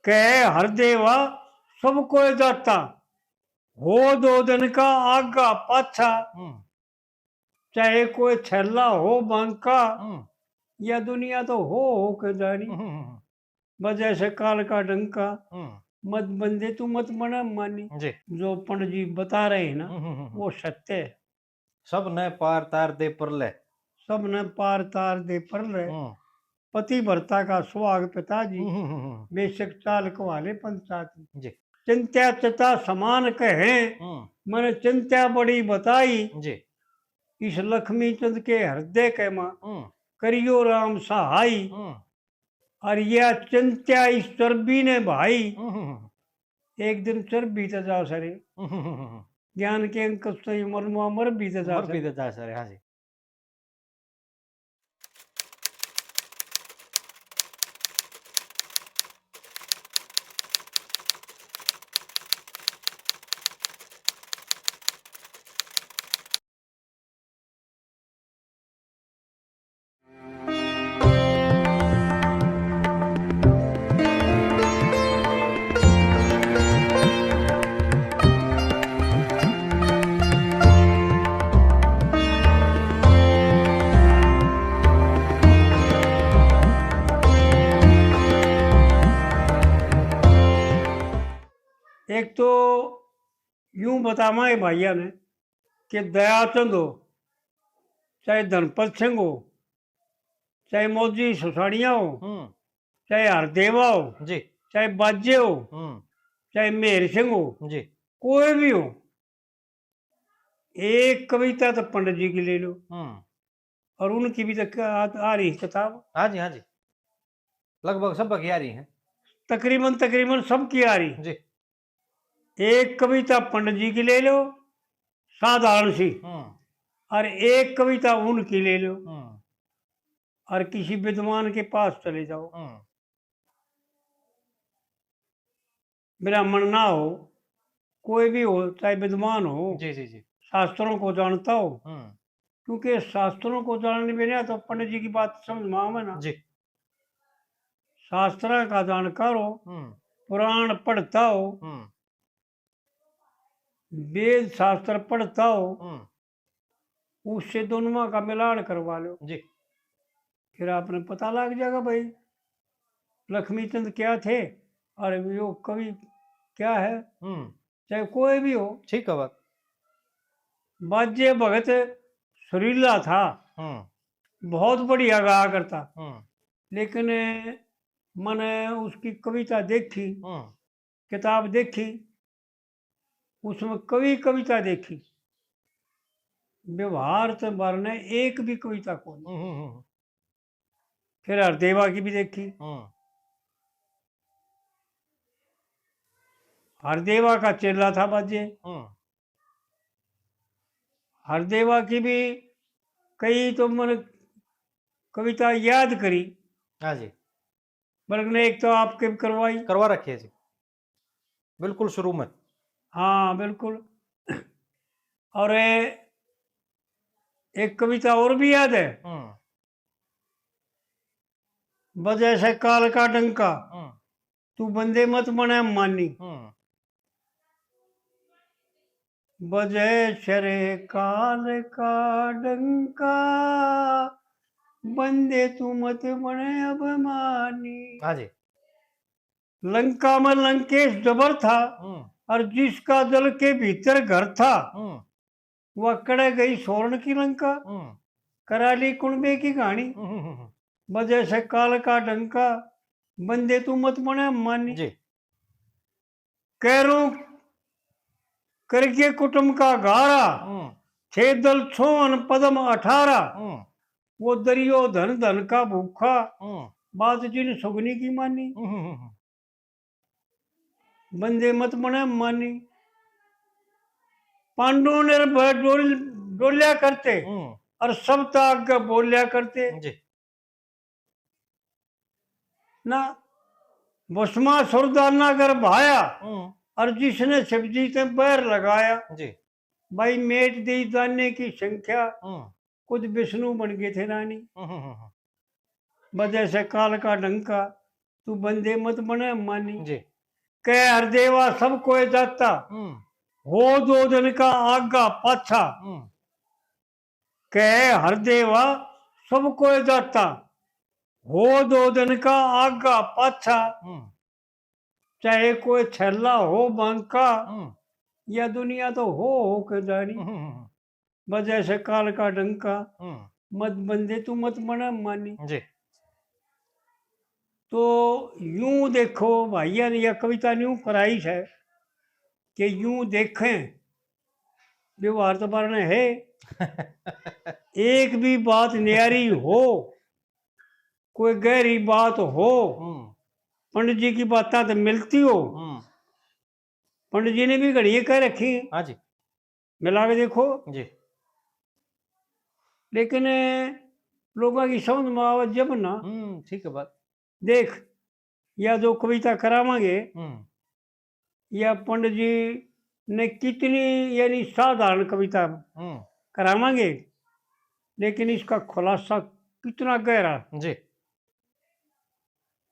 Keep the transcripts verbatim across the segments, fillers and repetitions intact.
कहे हर देवा सब कोई दाता, हो दो दिन का आगा पाछा। हम्म। चाहे कोई छैला हो बांका, हम्म। या दुनिया तो हो हो के जानी। हम्म, हम्म, हम्म। बजै सै काल का डंका, हम्म। मत बंदे तू मत बना मानी। जी। जो पंडित जी बता रहे हैं ना, हम्म, हम्म, हम्म। वो सत्य है। सब न पार तार दे परले। सब न पार तार दे परले। हम्म। पतिव्रता का सुहाग पिताजी, हम्म, हम्म, हम्म। बेशक चाल कवाले पंचाती। जी। चिंत्या चिता समान कहे, हम्म। मैंने चिंत्या बड़ी बताई। जी। इस लक्ष्मी चंद के हृदय के माँ, हम्म। करियो राम सहाई। हम्म। और यह चिंत्या इस चर्बी ने भाई, हम्म, हम्म, हम्म। एक दिन चर्बी तो जा सरे। हम्म, हम्म, हम्म, हम्म। ज्ञान के अंक से मर, मर भी तो जा मर भी सरे। तो जा सरे, हाँ जी। एक तो यूं बतावां ये भाइया ने कि दयाचंद हो, चाहे धनपत सिंह हो, चाहे मौजी सुसानिया हो, हम्म। चाहे हरदेवा हो, जी। चाहे बाजे हो, हम्म। चाहे मेहर सिंह हो, जी। कोई भी हो, एक कविता तो पंडित जी की ले लो, हम्म। और उनकी भी तो आ, आ रही है किताब। हाँ जी, हाँ जी, लगभग सब की आ रही है। तकरीबन, तकरीबन सब की आ रही। जी। एक कविता पंडित जी की ले लो, साधारण सी, हम्म। और एक कविता उनकी ले लो, हम्म। और किसी विद्वान के पास चले जाओ। हम्म। ब्राह्मण ना हो, कोई भी हो, चाहे विद्वान हो, जी, जी, जी। शास्त्रों को जानता हो, हम्म। क्योंकि शास्त्रों को जानने बिना तो पंडित जी की बात समझ में आवे ना। जी। शास्त्रा का जानकार हो, हम्म। पुराण पढ़ता हो, हम्म। वेद शास्त्र पढ़ता हो, हम्म। उससे दोनों का मिलान करवा लो। जी। फिर आपने पता लग जाएगा भाई, लक्ष्मी चंद क्या थे और यो कवि क्या है, हम्म। चाहे कोई भी हो। ठीक है बात। बाजे भगत सुरीला था, हम्म। बहुत बढ़िया गाया करता, हम्म। लेकिन मैंने उसकी कविता देखी, हम्म। किताब देखी, उसमें कवि कविता देखी, व्यवहार से बारने एक भी कविता कोनी। हम्म, हम्म, हम्म। फिर हरदेवा की भी देखी। हम्म। हरदेवा का चेला था बाजे। हम्म। हरदेवा की भी कई तो मैंने कविता याद करी। हाँ जी। बल्कि ने एक तो आपके भी करवाई। करवा रखी है जी, बिल्कुल शुरू में। हाँ, बिल्कुल। और ए-, एक कविता और भी याद है। हम्म। बजै सै काल का डंका, हम्म। तू बंदे मत बने मानी। हम्म। बजै सै काल का डंका, बंदे तू मत बने अभिमानी। हाँ जी। लंका में लंकेश जबर था, हम्म। और जिसका जल के भीतर घर था, हम्म। वह कड़े गई सोरण की लंका, हम्म। करा ली कुणबे की कहानी। हम्म, हम्म, हम्म। बजै सै काल का डंका, बंदे तू मत बने मानी। जी। कैरों करके कुटुंब का गारा, हम्म। थे दल छोहन पद्म अठारह, हम्म। वो दरियो धन धन का भूखा, हम्म। बात जिन सुगनी की मानी। हम्म, हम्म, हम्म। बंदे मत बने मानी। पांडु निर्भय डोल-, डोल्या करते, हम्म। और सब ताक के बोल्या करते। जी। ना, भस्मासुर दाना कर भाया, हम्म। और जिसने शिव जी ते बैर लगाया। जी। भाई, मेट दी दाने की संख्या, हम्म। खुद विष्णु बन गए थे रानी। हम्म, हम्म, हम्म। बजै सै काल का डंका, तू बंदे मत बने मानी। जी। कह हर देवा सब कोई दाता, हम्म। हो दो दिन का आगा पाछा। हम्म। कह हर देवा सब कोई दाता, हो दो दिन का आगा पाछा। हम्म। चाहे कोई छैला हो बांका, हम्म। या दुनिया तो हो हो के जानी। हम्म, हम्म, हम्म। बजे से काल का डंका, हम्म। मत बंदे तू मत बना मानी। जी। तो यूं देखो भाइया ने यह कविता यूं कराई है कि यूं देखें, व्यवहार तो बारने है। एक भी बात न्यारी हो, कोई गहरी बात हो, हम्म। पंडित जी की बातें तो मिलती हो। हम्म। पंडित जी ने भी घड़ी कह रखी, हाँ जी। मिला के देखो। जी। लेकिन लोगों की समझ में आवे जब ना। हम्म, ठीक है बात। देख, या जो कविता करावांगे, हम्म। या पंडित जी ने कितनी, यानी साधारण कविता हम्म। करावांगे, लेकिन इसका खुलासा कितना गहरा। जी।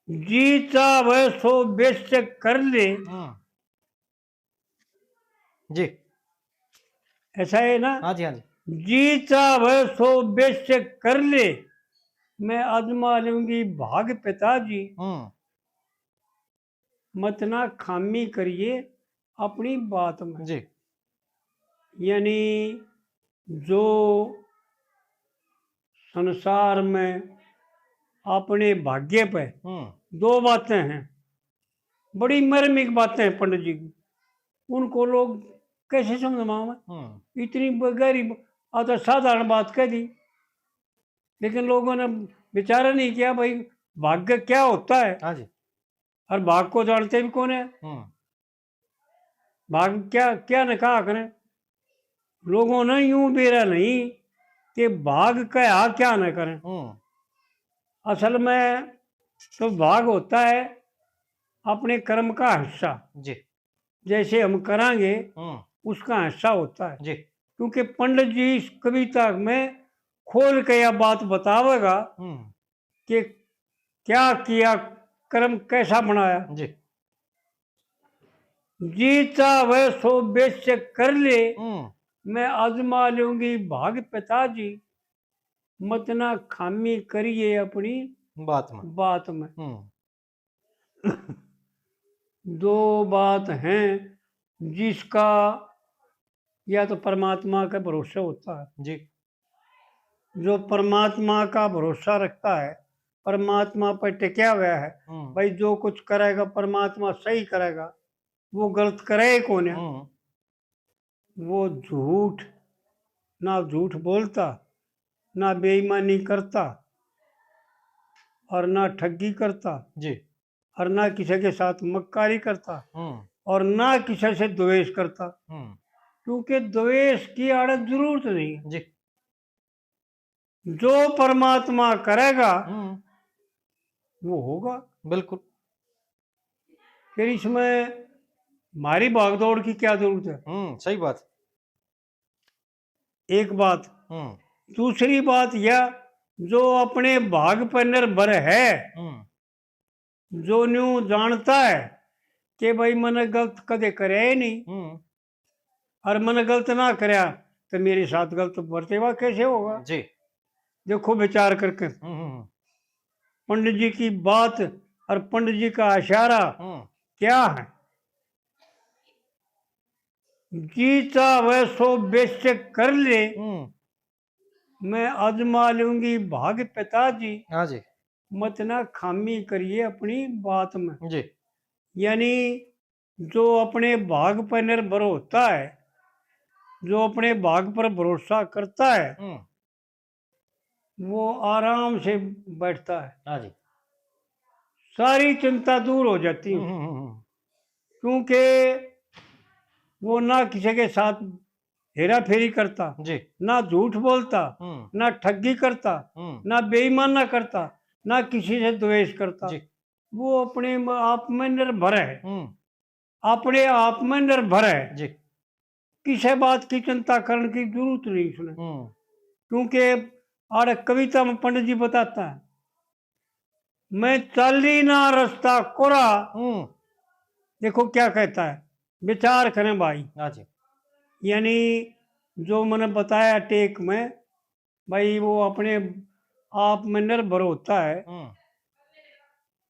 जी चाहे सो बेशक कर ले। हम्म। जी। ऐसा है ना? हाँ जी, हाँ जी। जी चाहे सो बेशक कर ले, मैं आजमा लूंगी भाग पिताजी। हम्म। मत ना खामी करिए अपनी बात में। जी। यानी जो संसार में अपने भाग्य पे हम्म। दो बातें हैं, बड़ी मर्मिक बातें हैं पंडित जी की, उनको लोग कैसे समझ में आवे? हम्म। इतनी ब-, गहरी ब-, आ तो साधारण बात कह दी, लेकिन लोगों ने विचार नहीं किया भाई भाग्य क्या होता है। हाँ जी। और भाग को जानते भी कौन है? हम्म। भाग क्या, क्या ने कहा करें? लोगों ने यूं बेरा नहीं कि भाग कहा क्या न करें। हम्म। असल में तो भाग होता है अपने कर्म का हिस्सा। जी। जैसे हम करांगे, हम्म। उसका हिस्सा होता है। जी। क्योंकि पंडित जी इस कविता में खोल के यह बात बतावेगा हम्म। कि क्या किया, कर्म कैसा बनाया। जी। जी चाहे सो बेशक कर ले, हम्म। मैं आजमा लूंगी भाग पिताजी, मत ना खामी करिए अपनी बात में। बात में। हम्म। दो बात हैं जिसका या तो परमात्मा का भरोसा होता है। जी। जो परमात्मा का भरोसा रखता है, परमात्मा पर टिकया हुआ है, हम्म। भाई जो कुछ करेगा परमात्मा सही करेगा, वो गलत करे ही कौन है। हम्म। वो झूठ, ना झूठ बोलता, ना बेईमानी करता और ना ठगी करता। जी। और ना किसी के साथ मक्कारी करता हम्म। और ना किसी से द्वेष करता, हम्म। क्योंकि द्वेष की आड़े जरूरत नहीं है। जी। जो परमात्मा करेगा, हम्म। वो होगा। बिल्कुल। फिर इसमें हमारी भागदौड़ की क्या जरूरत है? हम्म, सही बात। एक बात। हम्म। दूसरी बात यह, जो अपने भाग पर निर्भर है, हम्म। जो न्यू जानता है कि भाई मैंने गलत कदे करया ही नहीं, हम्म। और मैंने गलत ना करया, तो मेरे साथ गलत बर्तेवा कैसे होगा? जी। देखो विचार करके। हम्म, हम्म, हम्म। पंडित जी की बात और पंडित जी का इशारा हम्म। क्या है? जी चाहे सो बेशक कर ले, हम्म। मैं आजमा लूंगी भाग पिताजी। हाँ जी। मत ना खामी करिए अपनी बात में। जी। यानी जो अपने भाग पर निर्भर होता है, जो अपने भाग पर भरोसा करता है, हम्म। वो आराम से बैठता है। हाँ जी। सारी चिंता दूर हो जाती है। हम्म, हम्म, हम्म। क्योंकि वो ना किसी के साथ हेरा फेरी करता, जी। ना झूठ बोलता, हम्म। ना ठगी करता, हम्म। ना बेईमाना करता, ना किसी से द्वेष करता। जी। वो अपने म-, आप में निर्भर है। हम्म। अपने आप में निर्भर है। जी। किसी बात की चिंता करने की जरूरत नहीं उसने। हम्म। क्योंकि आड़े कविता में पंडित जी बताता है, मैं चाली ना रास्ता कोरा। हम्म। देखो क्या कहता है, विचार करें भाई। हाँ जी। यानी जो मैंने बताया टेक में, भाई वो अपने आप में निर्भर होता है। हम्म।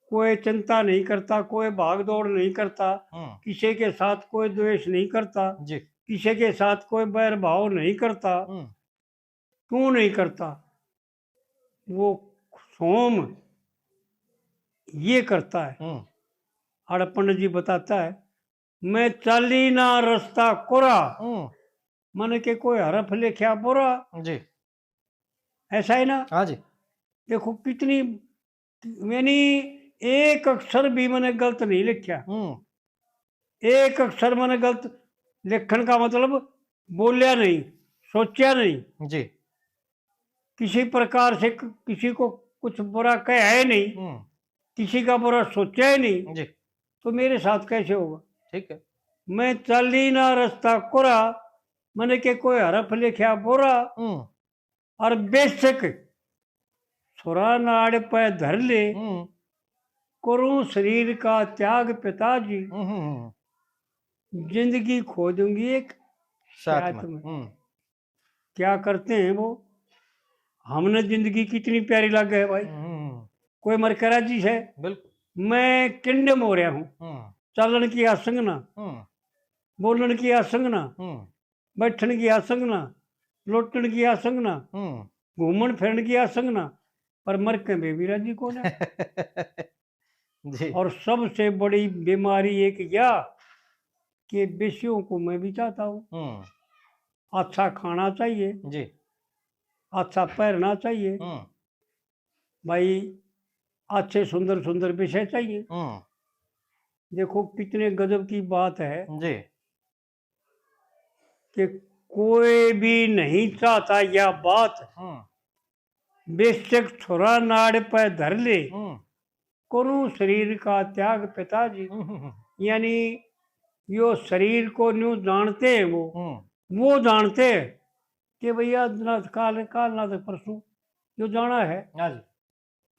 कोई चिंता नहीं करता, कोई भाग दौड़ नहीं करता, हम्म। किसी के साथ कोई द्वेष नहीं करता, जी। किसी के साथ कोई बैर भाव नहीं करता। हम्म। क्यों नहीं करता? वो सोम ये करता है। हम्म। और पंडित जी बताता है, मैं चाली ना रास्ता कोरा, हम्म। मन के कोई हरफ लिखा बोरा। जी। ऐसा है ना? हाँ जी। देखो कितनी, मैंने एक अक्षर भी मैंने गलत नहीं लिखा। हम्म। एक अक्षर मैंने गलत लिखण का मतलब बोलिया नहीं, सोचा नहीं। जी। किसी प्रकार से क-, किसी को कुछ बुरा कहा ही नहीं, हम्म। किसी का बुरा सोचा ही नहीं, जी। तो मेरे साथ कैसे होगा? ठीक है। मैं चाली ना रास्ता कोरा, मैंने के कोई हरफ लिखा बोरा। हम्म। और बेशक छोरा नाड़ पे धर ले, हम्म। करूं शरीर का त्याग पिताजी, हम्म, हम्म, हम्म। जिंदगी खो दूंगी एक साथ साथ में। में। हम्म। क्या करते हैं वो? हमने जिंदगी कितनी प्यारी लागे है भाई। हम्म। कोई मर के राजी है? बिल्कुल। मैं किंडम हो रहा हूँ। हम्म। चलन की आसंग ना, हम्म। बोलन की आसंग ना, हम्म। बैठण की आसंग ना, लोटण की आसंग ना, हम्म। घूमण फिरण की आसंग ना, पर मर के मैं भी राजी कौन है। जी। और सबसे बड़ी बीमारी एक या कि विषयों को मैं भी चाहता हूँ। हम्म। अच्छा खाना चाहिए, जी। अच्छा पहनना चाहिए, हम्म। भाई अच्छे सुंदर सुंदर विषय चाहिए। हम्म। देखो कितने गजब की बात है, जी। कि कोई भी नहीं चाहता या बात, हम्म। बेशक छोरा नाड़ पे धर ले, हम्म। करूं शरीर का त्याग पिताजी। हम्म, हम्म, हम्म। यानी यो शरीर को न्यू जानते हैं वो, हम्म। वो जानते हैं कि भैया ना काल, काल ना तो परसों जो जाना है। हाँ जी।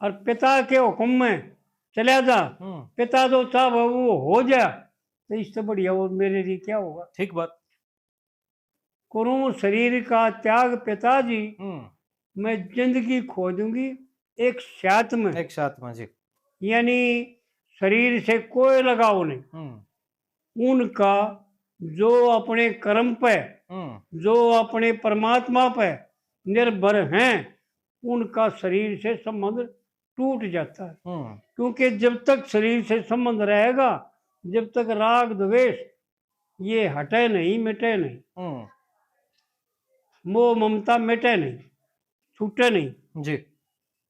और पिता के हुक्म में चला जा, हम्म। पिता जो चाहे वो हो जा, तो इससे बढ़िया और मेरे लिए क्या होगा? ठीक बात। करूं शरीर का त्याग पिताजी, हम्म। मैं जिंदगी खो दूंगी एक साथ में। एक साथ में जी। यानी शरीर से कोई लगाव नहीं। हम्म। उनका जो अपने कर्म पे, हम्म। जो अपने परमात्मा पे निर्भर हैं, उनका शरीर से संबंध टूट जाता है। हम्म। क्योंकि जब तक शरीर से संबंध रहेगा, जब तक राग द्वेष ये हटे नहीं, मिटे नहीं, हम्म। मोह ममता मिटे नहीं, छूटे नहीं। जी।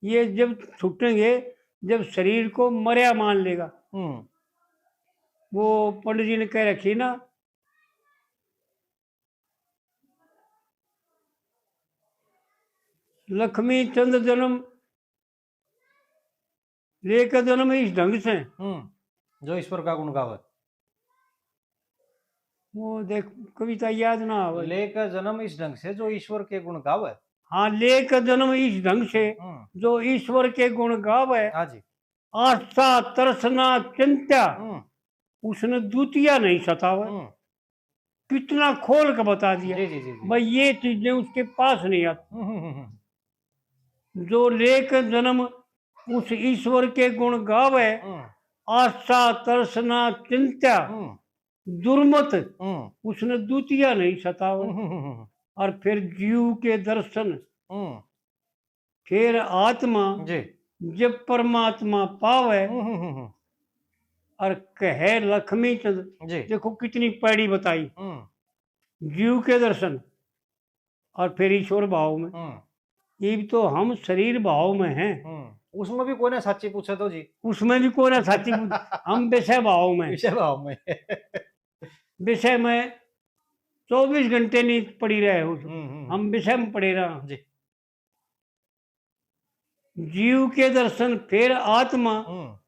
ये जब छूटेंगे, जब शरीर को मरया मान लेगा। हम्म। वो पंडित जी ने कह रखी ना, लक्ष्मी चंद जन्म, लेकर जन्म इस ढंग से। हम्म, जो ईश्वर का गुण गावे। वो देख, कविता याद ना आवे। लेकर जन्म इस ढंग से जो ईश्वर के गुण गावे। हाँ, लेकर जन्म इस ढंग से हम्म। जो ईश्वर के गुण गावे। हाँ जी। आशा, तृष्णा, चिंता, हम्म। उसने द्वितीया नहीं सतावे। हम्म। कितना खोल के बता दिया। जी, जी, जी, जी। भाई, ये चीजें उसके पास नहीं आती। हम्म, हम्म, हम्म, हम्म। जो लेकर जन्म उस ईश्वर के गुण गावे, हम्म। आशा, तृष्णा, चिंता, हम्म। दुर्मत, हम्म। उसने द्वितीया नहीं सतावे। हम्म, हम्म, हम्म। और फिर जीव के दर्शन, हम्म। फिर आत्मा, जी। जब परमात्मा पावे, हम्म, हम्म, हम्म, हम्म। और कहे लक्ष्मी चंद, जी। देखो कितनी पैड़ी बताई। हम्म। जीव के दर्शन और फिर ईश्वर भाव में। हम्म। इब तो हम शरीर भाव में हैं। हम्म। उसमें भी कोई ना साची पूछे तो जी। उसमें भी कोई ना साची पूछ-, हम विषय भाव में। विषय भाव में। विषय में चौबीस घंटे नहीं पड़ी रहे उस-, हम्म, हम्म। हम विषय में पड़े रहा। जी। जीव के दर्शन फिर आत्मा, हम्म।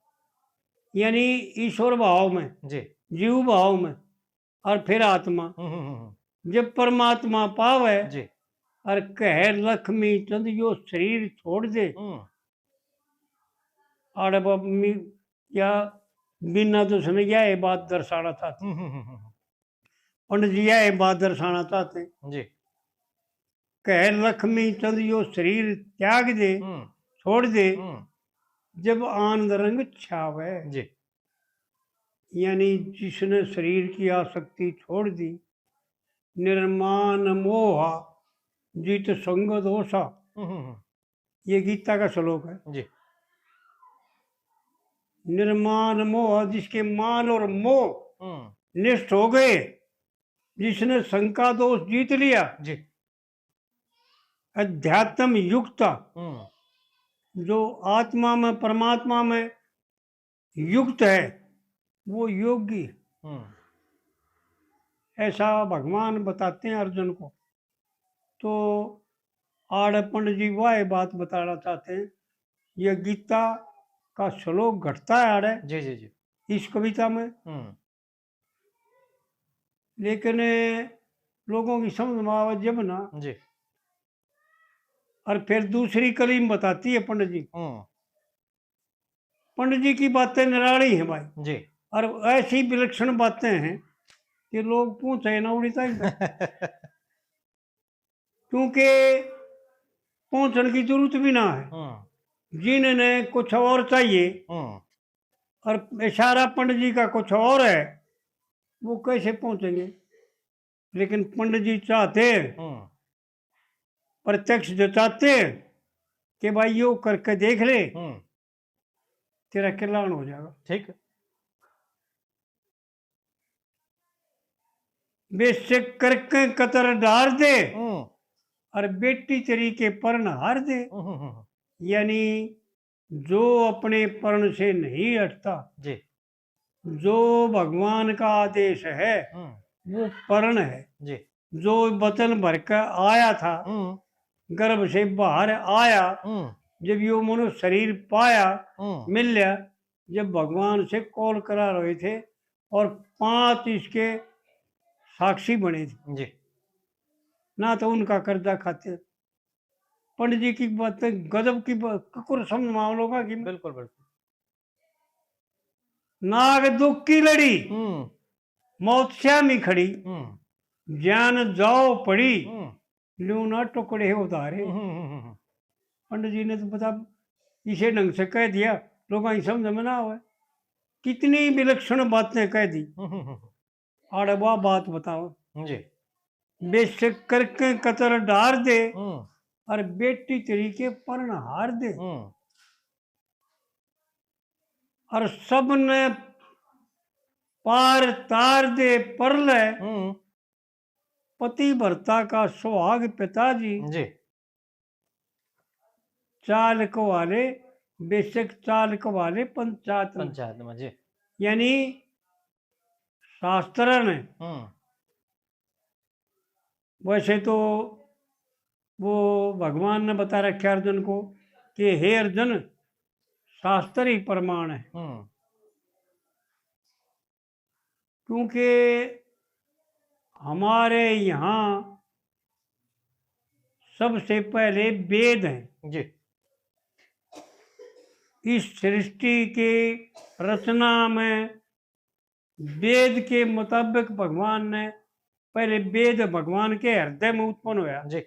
यानी ईश्वर भाव में, जी। जीव भाव में, और फिर आत्मा। हम्म, हम्म, हम्म। जब परमात्मा पावे जी। और कहे लक्ष्मी चंद यो शरीर छोड़ दे, हम्म। आड़े बाप मी-, या बिना तो समय यह बात दर्शाना चाहते। हम्म, हम्म, हम्म, हम्म। पंडित जी यह बात दर्शाना चाहते हैं। जी। कह लक्ष्मी चंद यो शरीर त्याग दे, हम्म। छोड़ दे, हम्म। जब आनंद रंग छावे। जी। यानी जिसने शरीर की आसक्ति छोड़ दी, निर्माण मोहा जित संग दोषा। हम्म, हम्म, हम्म। ये गीता का श्लोक है। जी। निर्माण मोह, जिसके मान और मोह हम्म। नष्ट हो गए, जिसने शंका दोष जीत लिया, जी। अध्यात्म युक्त, हम्म। जो आत्मा में, परमात्मा में युक्त है, वो योगी। हम्म। ऐसा भगवान बताते हैं अर्जुन को। तो आड़े पंडित जी वह बात बताना चाहते हैं, ये गीता का श्लोक घटता है आड़े जी, जी, जी। इस कविता में। हम्म। लेकिन लोगों की समझ में आवे जब ना। जी। और फिर दूसरी कली में बताती है पंडित जी। हम्म। पंडित जी की बातें निराली हैं भाई। जी। और ऐसी विलक्षण बातें हैं कि लोग पूछे ना उड़ी ताई तक। क्योंकि पहुंचने की जरूरत भी ना है। हम्म। जिन्हें कुछ और चाहिए हम्म। और इशारा पंडित जी का कुछ और है, वो कैसे पहुंचेंगे? लेकिन पंडित जी चाहते हैं, हम्म। प्रत्यक्ष जताते हैं कि भाई यो करके देख ले, हम्म। तेरा कल्याण हो जाएगा। ठीक। बेशक करके कतर डार दे हम्म। और बेटी तेरी के परण हार दे। हम्म, हम्म, हम्म। यानी जो अपने परण से नहीं हटता, जी। जो भगवान का आदेश है, हम्म। वो परण है। जी। जो वचन भर के आया था, हम्म। गर्भ से बाहर आया, हम्म। जब यो मनुष्य शरीर पाया, हम्म। मिल लिया, जब भगवान से कौल करा रहे थे और पांच इसके साक्षी बने थे, जी। ना तो उनका कर्जा खाते। पंडित जी की बातें गजब की ब-, कुकुर समझ मामलों का कि बिल्कुल, बिल्कुल। नाग दुख की लड़ी, हम्म। मौत श्यामी खड़ी, हम्म। ज्ञान जाओ पड़ी, हम्म। ल्यूं ना टुकड़े उधारे। हम्म, हम्म, हम्म, हम्म। पंडित जी ने तो पता इसे ढंग से कह दिया, लोगों की समझ में ना आवे। कितनी विलक्षण बातें कह दी। हम्म, हम्म, हम्म। आड़े वा बात बताओ। जी। बेशक करके कतर डार दे, हम्म। और बेटी तेरी के परण हार दे। हम्म। और सबने पार तार दे परले, हम्म। पतिव्रता का सुहाग पिताजी। जी। चाल कवाले, बेशक चाल कवाले पंचायत में। पंचायत में, जी। यानी शास्त्र ने, हम्म। वैसे तो वो भगवान ने बता रखे अर्जुन को कि हे अर्जुन, शास्त्र ही प्रमाण है। हम्म। क्योंकि हमारे यहाँ सबसे पहले वेद हैं। जी। इस सृष्टि के रचना में वेद के मुताबिक भगवान ने, पहले वेद भगवान के हृदय में उत्पन्न होया। जी।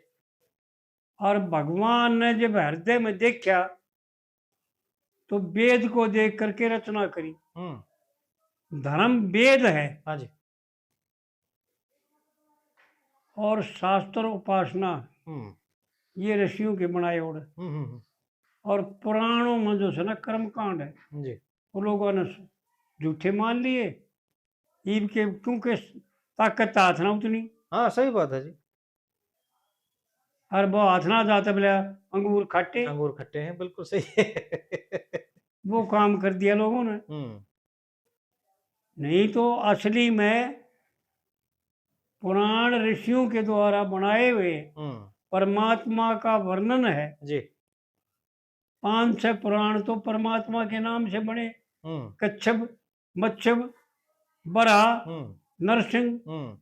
और भगवान ने जब हृदय में देखा, तो वेद को देख करके रचना करी। हम्म। धर्म वेद है। हाँ जी। और शास्त्र उपासना, हम्म। ये ऋषियों के बनाए ओड़। हम्म, हम्म, हम्म। और पुराणों में जो है ना कर्मकांड है, जी। वो लोगों ने झूठे मान लिए। इब के, क्योंकि ताकत तो हाथ ना उतनी। हाँ, सही बात है जी। और वो हाथ ना जाते बोले अंगूर खट्टे। अंगूर खट्टे हैं, बिल्कुल सही। वो काम कर दिया लोगों ने। हम्म। नहीं तो असली में पुराण ऋषियों के द्वारा बनाए हुए हम्म। परमात्मा का वर्णन है। जी। पांच छह पुराण तो परमात्मा के नाम से बने। हम्म। कच्छप, मच्छप, बराह, हम्म। नरसिंह, हम्म।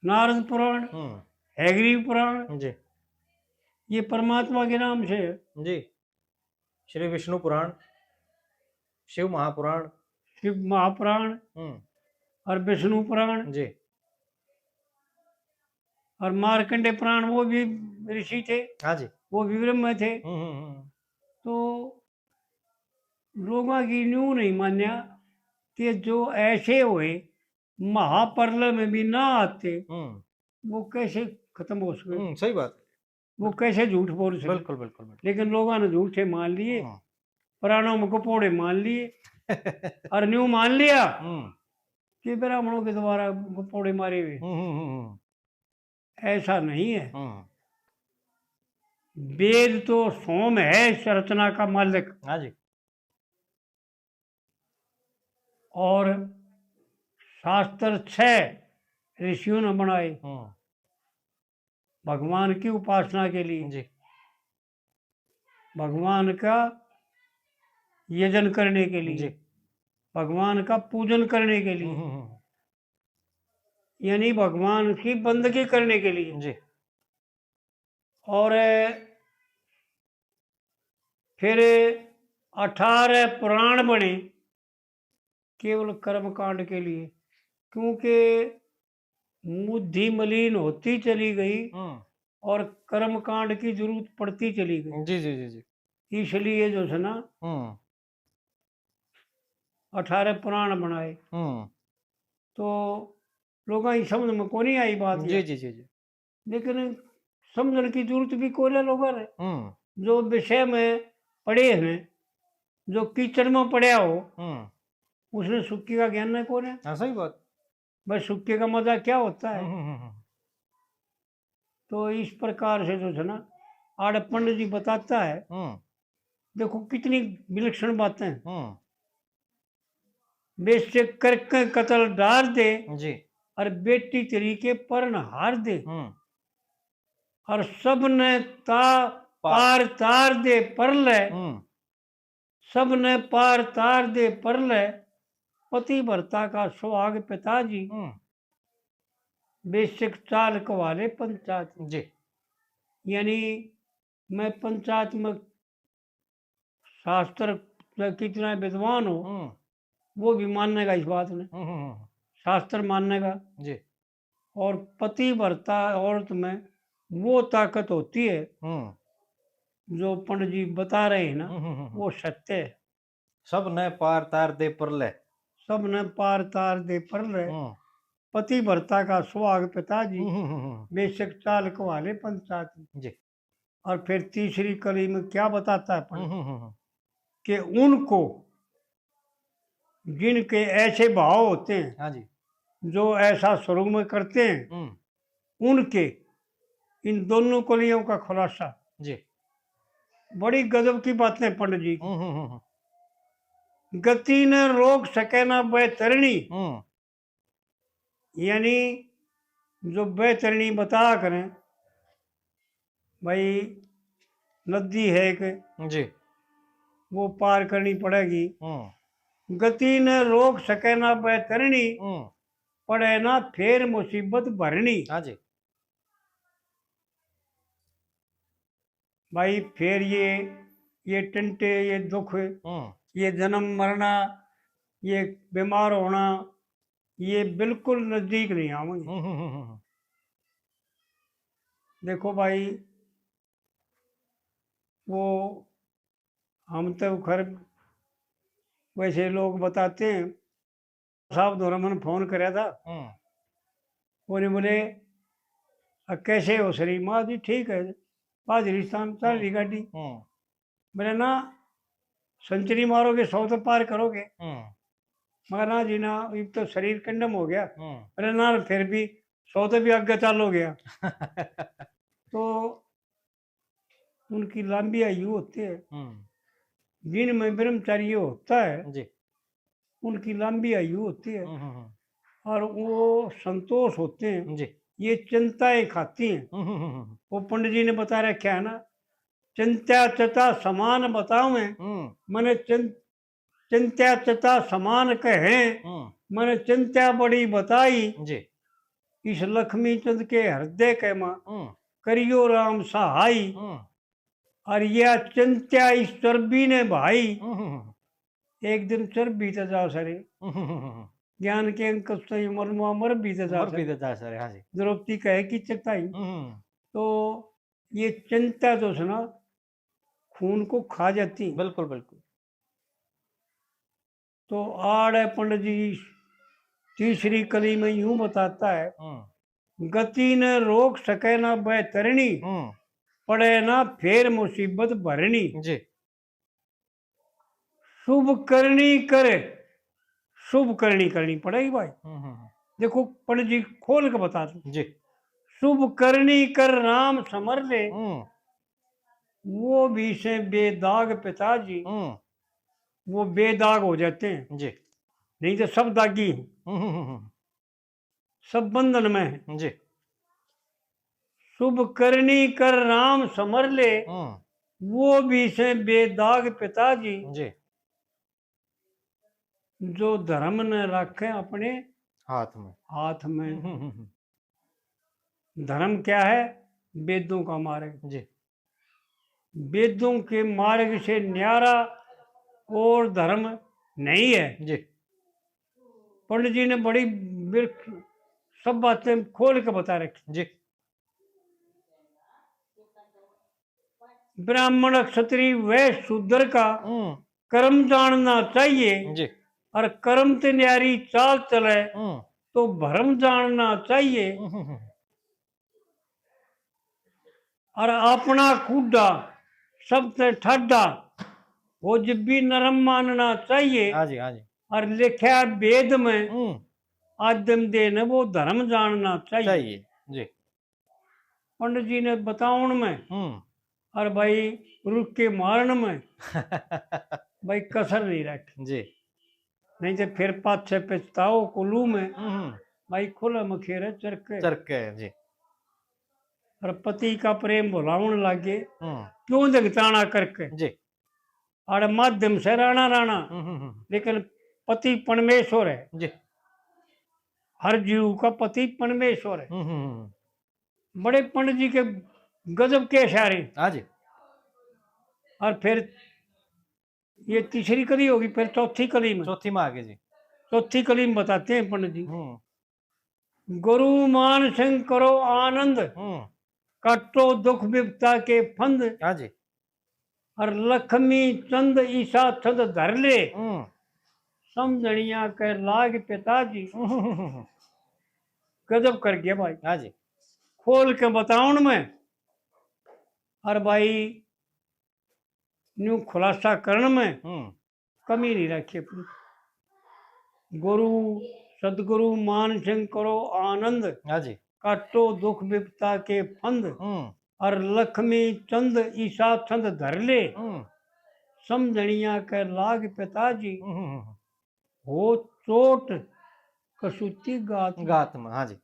नारद पुराण, हम्म। हयग्रीव पुराण, जी। ये परमात्मा के नाम से है। जी। श्री विष्णु पुराण। शिव महापुराण। शिव महापुराण हम्म। और विष्णु पुराण जी। और मार्कंडे पुराण, वो भी ऋषि थे, हाँ जी। वो भी ब्रह्म थे। हम्म, हम्म, हम्म। तो लोगों की न्यू नहीं मान्या कि जो ऐसे हुए, महापरलय में भी ना आते, हम्म। वो कैसे खत्म हो सके? हम्म, सही बात। वो कैसे झूठ बोल सके? बिल्कुल, बिल्कुल, बिल्कुल। लेकिन लोगों ने झूठे मान लिए, हम्म। पुराणों में गपोड़े मान लिए और न्यू मान लिया हम्म। कि ब्राह्मणों के द्वारा गपोड़े मारे हुए। हम्म, हम्म, हम्म, हम्म। ऐसा नहीं है। हम्म। वेद तो सोम है इस रचना का मालिक। हाँ जी। और शास्त्र छह ऋषियों ने बनाए हम्म। भगवान की उपासना के लिए, जी। भगवान का यजन करने के लिए, जी। भगवान का पूजन करने के लिए, हम्म, हम्म, हम्म। यानी भगवान की बंदगी करने के लिए। जी। और फिर अठारह पुराण बने केवल कर्मकांड के लिए, क्योंकि बुद्धि मलिन होती चली गई हम्म। और कर्मकांड की जरूरत पड़ती चली गई। जी, जी, जी, जी। इसलिए जो है ना, हम्म। अठारह पुराण बनाए। हम्म। तो लोगों की समझ में को नहीं आई बात जी, ये। जी, जी, जी। लेकिन समझण की जरूरत भी कोन्या लोगों ने। हम्म। जो विषय में पड़े हैं, जो कीचड़ में पड़ा हो, हम्म। उसने सुक्के का ज्ञान नहीं कोन्या। हाँ, सही बात। बस सुक्के का मजा क्या होता है? हम्म, हम्म, हम्म। तो इस प्रकार से जो है ना, आड़े पंडित जी बताता है। हम्म। देखो कितनी विलक्षण बातें हैं। हम्म। बेशक करके कत्ल डार दे, जी। और बेटी तेरी के परण हार दे। हम्म। और सबने ता-, पार। पार तार दे परलय। हम्म। सबने पार तार दे परलय, पतिव्रता का सुहाग पिता जी। हम्म। बेशक चाल कवाले पंचायत। जी। यानी मैं पंचायत में शास्त्र में कितना विद्वान हो, हम्म। वो भी मानेगा इस बात ने। हम्म, हम्म, हम्म। शास्त्र मानेगा। जी। और पतिव्रता औरत में वो ताकत होती है, हम्म। जो पंडित जी बता रहे हैं ना, हम्म, हम्म, हम्म। वो सत्य है। सब न पार तार दे परलय। सब न पार तार दे परलय। हम्म। पतिव्रता का सुहाग पिता जी, हम्म, हम्म, हम्म। बेशक चाल कवाले पंचायत। जी। और फिर तीसरी कली में क्या बताता है पंडित? हम्म, हम्म, हम्म। कि उनको, जिनके ऐसे भाव होते हैं, हाँ जी। जो ऐसा शुरू में करते हैं, हम्म। उनके, इन दोनों कलियों का खुलासा। जी। बड़ी गजब की बातें पंडित जी की। हम्म, हम्म, हम्म, हम्म। गति ने रोक सके ना बैतरणी। हम्म। यानी जो बैतरणी बता करें, भाई, नदी है एक, जी। वो पार करनी पड़ेगी। हम्म। गति ने रोक सके ना बैतरणी, हम्म। पड़े ना फेर मुसीबत भरनी। हाँ जी। भाई, फिर ये, ये टंटे, ये दुख, हम्म। ये जन्म मरना, ये बीमार होना, ये बिल्कुल नजदीक नहीं आवेंगे। हम्म, हम्म, हम्म, हम्म। देखो भाई, वो हम तो खैर वैसे लोग बताते हैं, साहब धोरै मन्नै फोन करया था। हम्म। उन्हें बोले, "आ, कैसे हो शरीर?" मैं, "जी ठीक है, हाजिरिस्तान चल रही गाड़ी।" हम्म। बोले, "ना, सेंचुरी मारोगे, सौ तो पार करोगे।" हम्म। मगर ना जी ना, इब तो शरीर कंडम हो गया। हम्म। बोले, "ना, फिर भी सौ तो भी आगे चालोगे।" तो उनकी लंबी आयु होती है। हम्म। जिनमें ब्रह्मचर्य होता है, जी। उनकी लंबी आयु होती है। हम्म, हम्म, हम्म। और वो संतोष होते हैं। जी। ये चिंताएं खाती हैं। हम्म, हम्म, हम्म, हम्म। वो पंडित जी ने बता रखा है ना, "चिंत्या चिता समान बतावें।" हम्म। मैंने चिं-, चिंत्या चिता समान कहे, हम्म। मैंने चिंत्या बड़ी बताई। जी। इस लक्ष्मी चंद के हृदय के माँ, हम्म। करियो राम सहाई। हम्म। और यह चिंत्या इस चर्बी ने भाई, हम्म, हम्म, हम्म। एक दिन चर बीत जा सरे। हम्म, हम्म, हम्म, हम्म। ज्ञान के अंक से उम्र में अमर बीत जा उम्र सरे। बीत जा सरे, हाँ जी। द्रौपदी कहे कि चकताई। हम्म, हम्म। तो ये चिंता जो है ना, खून को खा जाती। बिल्कुल, बिल्कुल। तो आड़े पंडित जी तीसरी कली में यूं बताता है, हम्म। गति ने रोक सके ना वह तरणी, हम्म। पड़े ना फेर मुसीबत भरणी। जी। शुभ करनी कर, शुभ करनी करनी पड़ेगी भाई। हम्म, हम्म, हम्म। देखो, पंडित जी खोल के बता दो। जी। शुभ करनी कर राम समर ले, हम्म। वो भी से बेदाग पिताजी, हम्म। वो बेदाग हो जाते हैं। जी। नहीं तो सब दागी हैं। हम्म, हम्म, हम्म। सब बंधन में है। जी। शुभ करनी कर राम समर ले, हम्म। वो भी से बेदाग पिताजी। जी। जो धर्म न रखे अपने हाथ में। हाथ में। हम्म, हम्म, हम्म। धर्म क्या है? वेदों का मार्ग। जी। वेदों के मार्ग से न्यारा और धर्म नहीं है। जी। पंडित जी ने बड़ी बिल्क-, सब बातें खोल के बता रखी। जी। ब्राह्मण, क्षत्रिय, वैश्य, शूद्र का हम्म। कर्म जानना चाहिए। जी। और कर्म ते न्यारी चाल चले हम्म। तो भरम जानना चाहिए। हम्म, हम्म, हम्म। और अपना कूड़ा सबसे ठाडा, वो जब भी नरम मानना चाहिए। हाँ जी, हाँ जी। और लिखा वेद में हम्म। आदम दे ने वो धर्म जानना चाहिए। चाहिए, जी। पंडित जी ने बतावण में हम्म। और भाई रुक के मारण में भाई कसर नहीं रखी। जी। नहीं तो फिर पाछे पछताओ कुल्लू में हम्म। भाई खुले मखेरे चरके। चरके, जी। और पति का प्रेम भुलावण लागे, हम्म। क्यों जगताना करके। जी। आड़े माध्यम से राणा राणा, हम्म, हम्म, हम्म। लेकिन पति परमेश्वर है। जी। हर जीव का पति परमेश्वर है। हम्म, हम्म, हम्म। बड़े पंडित जी के गजब के इशारे। हाँ जी। और फिर ये तीसरी कली होगी, फिर चौथी कली में। चौथी में आ गए जी। चौथी कली में बताते हैं पंडित जी। हम्म। गुरु मान सिंह करो आनंद, हम्म। काटो दुख विपदा के फंद। हाँ जी। और लक्ष्मी चंद ईसा छंद धर ले, हम्म। समझनिया के लाग पिताजी। हम्म। गजब कर गया भाई। हाँ जी। खोल के बतावण में और भाई न्यू खुलासा करण में हम्म। कमी नहीं रखी अपनी। गुरु सदगुरु मान सिंह करो आनंद, हाँ जी। काटो दुख विपदा के फंद, हम्म। और लक्ष्मी चंद ईसा छंद धर ले, हम्म। समझनिया के लाग पिताजी, हम्म, हम्म, हम्म। हो चोट कसूती गात में। गात में, हाँ जी।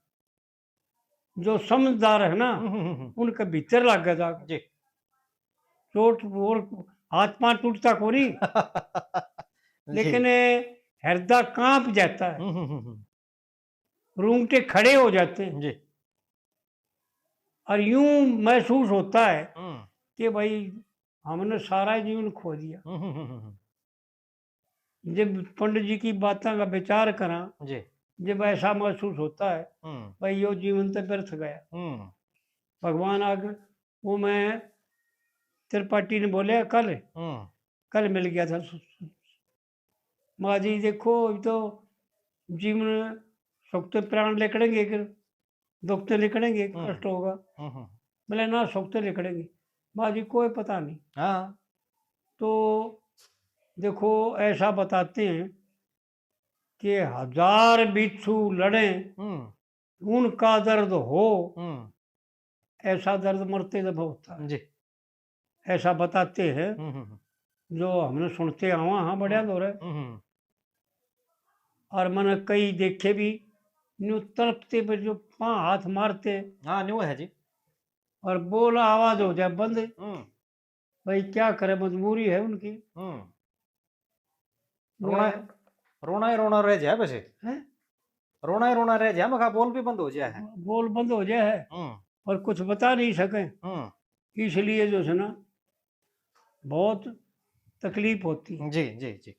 जो समझदार है ना, हम्म, हम्म, हम्म। उनके भीतर लागे जाके। जी। चोट और हाथ पांव टूटता कोनी, जी। लेकिन हृदय कांप जाता है, हम्म, हम्म, हम्म, हम्म। रूंगटे खड़े हो जाते हैं। जी। और यूं महसूस होता है हम्म। कि भाई, हमने सारा जीवन खो दिया। हम्म, हम्म, हम्म, हम्म। जब पंडित जी की बातों का विचार करा, जी। जब ऐसा महसूस होता है, हम्म। भाई, यो जीवन तो व्यर्थ गया। हम्म। भगवान आगे, वो मैं त्रिपाठी ने बोले कल, हम्म। कल मिल गया था। माँ जी, देखो, अभी तो जीवन सुख तो प्राण लिकड़ेंगे, फिर दुख तो लिकड़ेंगे, हम्म। कष्ट होगा। हम्म, हम्म। बोले, ना, सुख तो लिकड़ेंगे। माँ जी, कोई पता नहीं। हाँ। तो देखो, ऐसा बताते हैं कि हजार बिच्छू लड़े, हम्म। उनका दर्द हो, हम्म। ऐसा दर्द मरते जब होता है। जी। ऐसा बताते हैं, हम्म, हम्म, हम्म। जो हमने सुनते आवा, हाँ, बढ़िया हम्म। दौर है। हम्म, हम्म। और मैंने कई देखे भी, न्यू तड़पते पे जो पां हाथ मारते। हाँ, न्यू है जी। और बोला, आवाज हो जाए बंद। हम्म। भाई, क्या करे, मजबूरी है उनकी। हम्म। वो रोना, है। रोना ही रोना रह जाए वैसे। हैं? रोना ही रोना रह जाए, मखा बोल भी बंद हो जाए है। बोल बंद हो जाए है। हम्म। और कुछ बता नहीं सके। हम्म। इसलिए जो है ना, बहुत तकलीफ होती है। जी, जी, जी।